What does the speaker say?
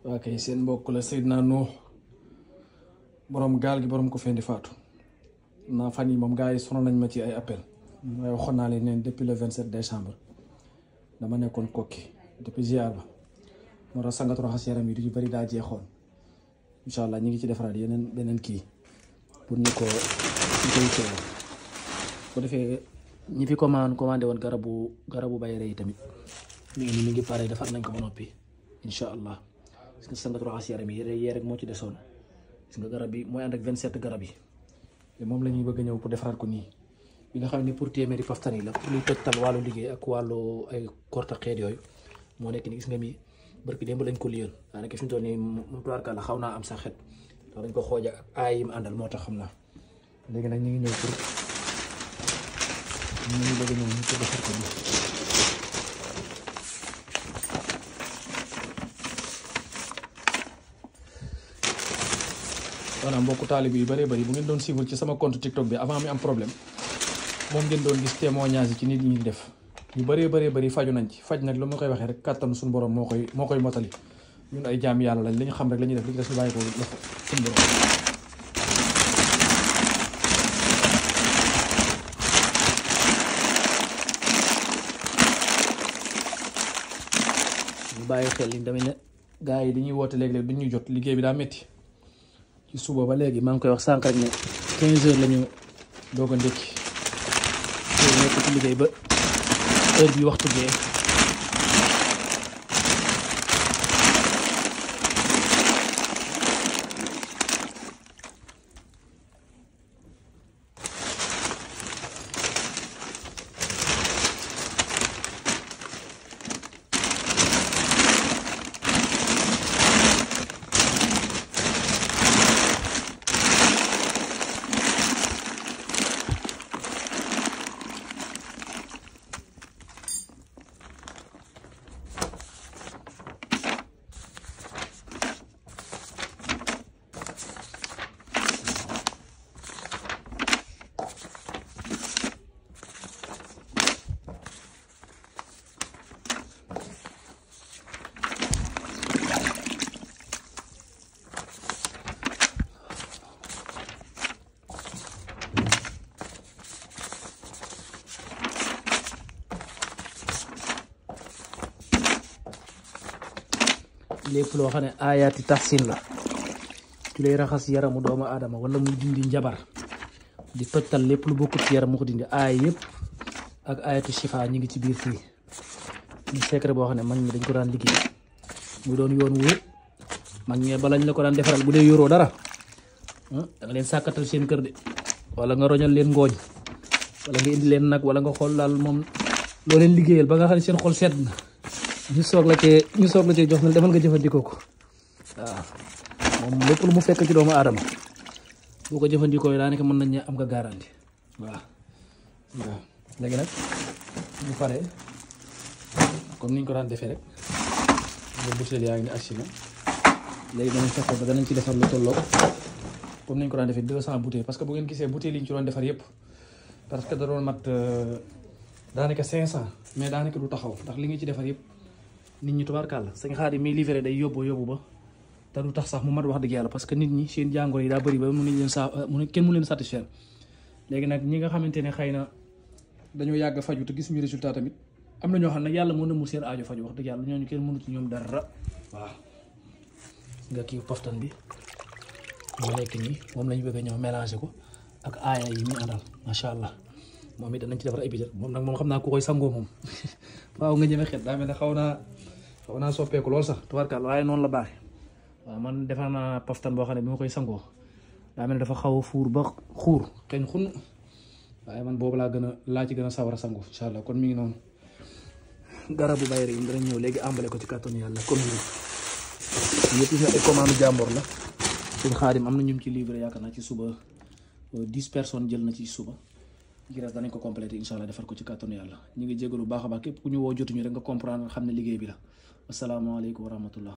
waa kay seen mbokk la Seydina Nuux borom gaal gi borom ko fendi faatu naa fan yi moom gars yi sonal nañ ma ci ay appel waaye waxoon naa leen ne depuis le 27 décembre dama nekkoon kokki depuis ziar ba moo tax sangatu raxas yaram yi du ci bëri daa jeexoon incha allah ñu ngi ci defaraat yeneen beneen kii pour ñu koy teew bu defee ñi fi commandé woon garabu bayre yi tamit mi ngi pare defar nañ ko ba noppi incha allah parce que sangatu raxas yaram yi yee rek moo ci desoon gis nga garab bi mooy ànd ak 27 garab yi te moom la ñuy bëgg a ñëw pour defaraat ko nii bi nga xam ne pour téeméeri paftan yi la pour luy tojtal wàllu liggéey ak wàllu ay korte xeet yooyu moo nekk ni gis nga mi barki démb lañ ko liyoon daanaka fi mu toll nii mu tuwaarka la xaw naa am sa xet ndax dañ ko xooja ak aay yi mu àndal moo tax xam naa léegi nag ñu ngi ñëw pour ñu ngi bëgg a ñëw ñu ko defar ko nii maanaam mbokku taalib yu bëree bëri bu ngeen doon suivre ci sama compte TikTok bi avant mi am problème moom ngeen doon gis témoignage yi ci nit ñi def ñu bëree bëri faju nañ ci faj nag lu ma koy waxee rek kàttanu suñu borom moo koy motali ñun ay jaam yàlla lañ li ñu xam rek la ñuy def li ci des ñu bàyyi ko def suñu borom. ñu bàyyi xel li tamit ne gars yi dañuy woote léeg-léeg duñ ñu jot liggéey bi daa métti. ci suba ba léegi maa ngi koy wax sànq rek ne 15 heures la ñu doog a ndékki nekk ci liggéey ba heure bi waxtu bee lépp loo xam ne aayaati taxsin la ci lay raxas yaramu doomu aadama wala muy dindi njabar di tojtal lépp lu bokkut ci yaram mu ko dindi aay yëpp ak aayatu shifa ñi ngi ci biir fii ñu secret boo xam ne mag ñi dañ ko daan liggéey muy doon yoon wu mag ñi balañ la ko daan defaral bu dee yoroo dara da nga leen sàkkatal seen kër de wala nga roñal leen ngooñ wala nga indi leen nag wala nga xool daal moom loo leen liggéeyal ba nga xam ne seen xol sedd na ñu soog la cee jox na demal nga jëfandikoo ko waaw moom lépp lu mu fekk ci doomu aadama boo ko jëfandikoo yi daanaka mën nañ am nga garanti waaw léegi nag ñu pare comme niñ ko daan defee rek nga butéel yaa ngi ni agsi na léegi danañ fexe ba danañ ci defar lu tolloo comme niñ ko daan defee 200 bouteilles parce que bu ngeen gisee bouteilles yi ñu ci doon defar yëpp parce que da doon mat daanaka 500 mais daanaka du taxaw ndax li nga ci defar yëpp nit ñi tubaarkàlla sëñ Xaadim mi livré day yóbbu ba te du tax sax mu mat wax dëgg yàlla parce que nit ñi seen jàngoro yi daa bëri ba kenn mu leen satisfaire léegi nag ñi nga xamante ne xëy na dañoo yàgg faju te gis ñu résultat tamit am na ñoo xam ne yàlla moo nëmmul seen aajo faju wax dëgg yàlla ñooñu kenn mënut ci ñoom dara waaw nga kii paftan bi moo nekk nii moom lañu bëgg a ñëw mélanger ko ak aaya yi ñu àndal macha allah moom it danañ ci defar ay bitel moom nag moom xam naa ku koy sangoo moom waaw nga ñeme xet daa mel ne xaw naa soppeeku lool sax tubaarkàlla waaye noonu la baaxee waaw man defar naa paftan boo xam ne bi ma koy sangoo daa mel ne dafa xaw a fuur ba xuur xeeñ xun waaye man boobu laa ci gën a sawar a sangu incha allah kon mi ngi noonu garabu bayre yi danañ ñëw léegi àmbale ko ci kàttanu yàlla comme ni yëpp ay commande jàmbor la suñ Xaadim am na ñu ci livré yaakaar naa ci suba 10 personnes jël na ci suba gi res danañ ko complété incha allah defar ko ci kàttanu yàlla ñu ngi jégalu baax a baax képp ku ñu woo jotuñu rek nga comprendre xam ne liggéey bi la asalaamaaleykum wa rahmatullah